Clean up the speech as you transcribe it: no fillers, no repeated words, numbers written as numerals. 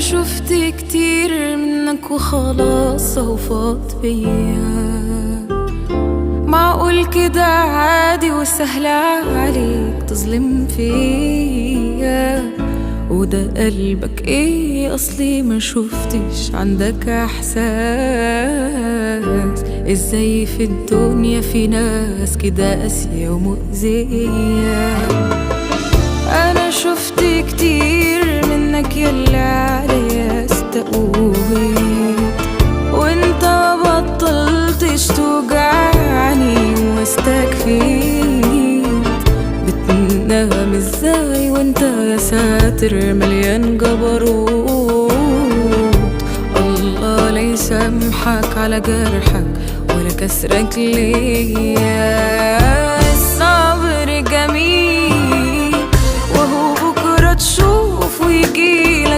شفت كتير منك وخلاص اهو فاض بيا. معقول كده عادي وسهل عليك تظلم فيا؟ وده قلبك ايه؟ اصلي ما شفتش عندك احساس. ازاي في الدنيا في ناس كده قاسية ومؤذية؟ انا شفت كتير منك ياللي عليا استقويت، وانت بطلتش توجعني واستكفيت. بتنام ازاي وانت يا ساتر مليان جبروت؟ الله لا يسامحك على جرحك ولا كسرك ليا. الصبر جميل وهو بكرة تشوف ويجيلك.